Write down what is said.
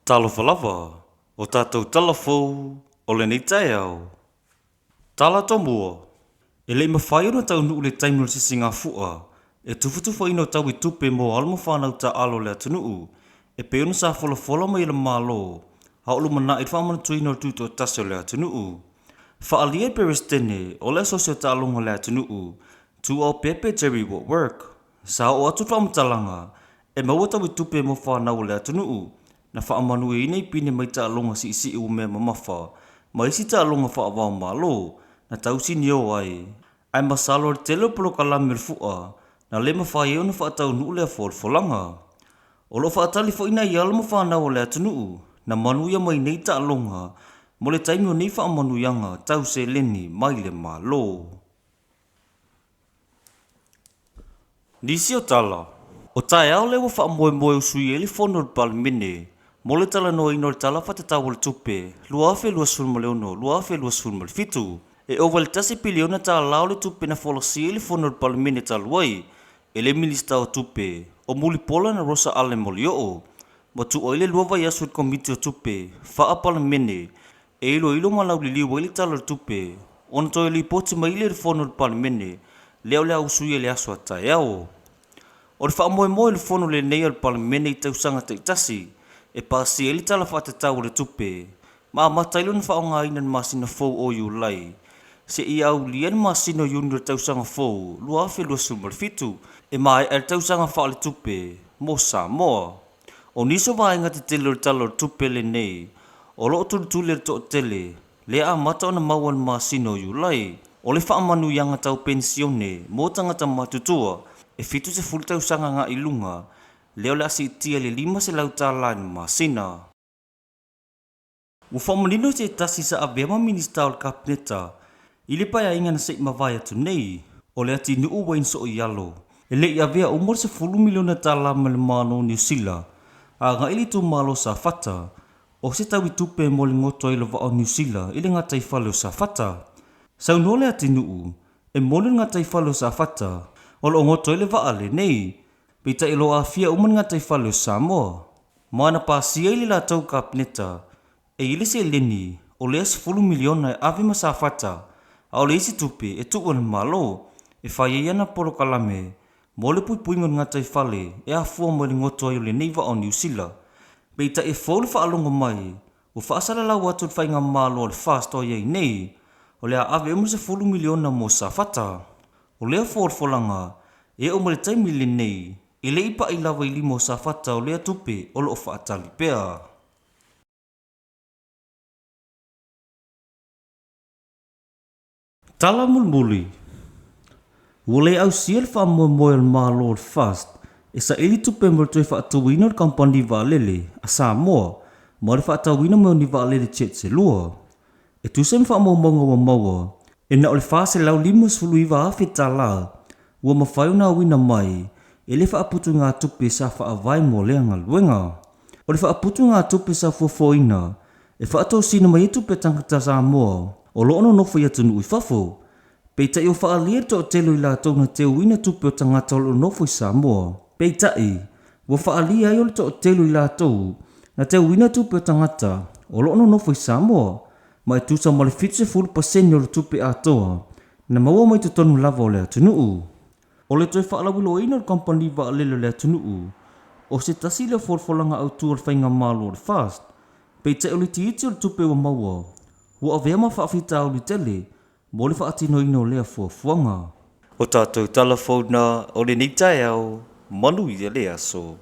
Talofa lava, o tatou tala fou o lenei taeao. Tala Tomua, E le i mafai ona taunuu le taimi o le sisigafua e tufatufaina o taui tupe mo alo ma fanau taaalo a le atunuu e pei ona sa folafola mai e le Malo a o lumanai le faamanatuina o le tutoatasi o le atunuu. Faaalia e le Peresetene o le Asosi o Taaloga a le Atunuu, Tuuaupepe Jerry Work, sa oo atu le faamatalaga e maua taui tupe mo fanau a le atunuu na faamanuiaina i pine mai taaloga siisii umea mamafa ma isi taaloga faava-o-Malo na tausinio ai, ae masalo o le tele o polokalame o le fua na le mafai ai ona faataunuu lea folafolaga. O lo o faatali foi nai alo ma fanau a le atunuu na manuia mai nei taaloga mo le taimi o nei faamanuiaga tau seleni mai le Malo. Nisi o tala, o taeao lea ua faamoemoe e usuia ai le Fono a le Palemene mo le talanoaina o le Tala Faatatau o le Tupe 2026/2027. E ova i le tasi piliona tala o le tupe na folasia i le Fono a le Palemene talu ai e le Minisita o Tupe o Mulipola na Rosa Allan Molioo ma tuu ai le lua vaiaso i le Komiti o Tupe Faa-Palemene e iloilo ma lauliliu ai le Tala o le Tupe ona toe lipoti mai lea i le Fono a le Palemene lea o le a usuia i le aso a taeao. O le faamoemoe i le Fono lenei a le Palemene i tausaga taitasi e pasia ai le Tala Faatatau o le Tupe ma amata ai lona faaaogaina i le masina fou o Iulai seia aulia le masina o Iuni o le tausaga fou 2027 e maea ai le tausaga faaletupe mo Samoa. O nisi o vaega tetele o le Tala o le Tupe lenei o lo o tulituli e le toatele lea amata ona maua i le masina o Iulai, o le faamanuiaga tau penisione mo tagata matutua e 70 tausaga agai i luga, lea o le a siitia i le $500 i le masina. Ua faamanino se tasi sa avea ma Minisita o le Kapeneta i le paeaiga na se i mavae atu nei, o Leatinuu Wayne Sooialo, e le i avea uma le $10 miliona mai le Malo o Niu Sila agai i le itumalo o Safata, o se taui tupe mo le goto ai o le vaa o Niu Sila i le gataifale o Safata. Saunoa Leatinuu, e moni le gataifale o Safata o lo o goto ai le vaa lenei, peitai o lo o aafia uma le gataifale o Samoa. Ma na pasia i le latou Kapeneta e i ai le seleni o lea $10 miliona e ave ma Safata, a o le isi tupe e tuu e le Malo e fai ai ana polokalame mo le puipuiga o le gataifale e afua mai le goto ai o lenei vaa o Niu Sila. Peitai e fou le faalogo mai ua faasalalau atu e le Faigamalo a le FAST o i ai nei, o le a ave uma le $10 miliona mo Safata. O lea folafolaga e oo mai le taimi lenei, e le i pai lava i lima o Safata o lea tupe o lo o faatali pea. Tala mulimuli, Ua le ausia le faamoemoe o le Malo o le FAST e saili tupe mo le toe faatuina o le kamupani vaalele a Samoa ma le faatauina mai o ni vaalele jet se lua. E tusa ma faamaumauga ua maua, e na o le $459,000 ua mafai ona auina mai e le faaputugatupe sa faavae mo lea galuega. O le faaputugatupe sa fuafuaina e faatosina mai ai tupe a tagata Samoa o lo o nonofo i atunuu i fafo, peitai ua faaalia le toatele o i latou na teuina tupe o tagata o lo o nonofo i Samoa. Peitai, ua faaalia ai o le toatele o i latou na teuina tupe o tagata o lo o nonofo i Samoa, ma e tusa ma le 70% o le tupe atoa na maua mai totonu lava o le atunuu. O le toe faalauiloaina o le kamupani vaalele o le atunuu, o se tasi lea o folafolaga autu a le Faigamalo o le FAST, peitai o le itiiti o le tupe ua maua, ua avea ma faafitauli tele mo le faatinoina o lea fuafuaga. O tatou tala fou na o lenei taeao, manuia le aso.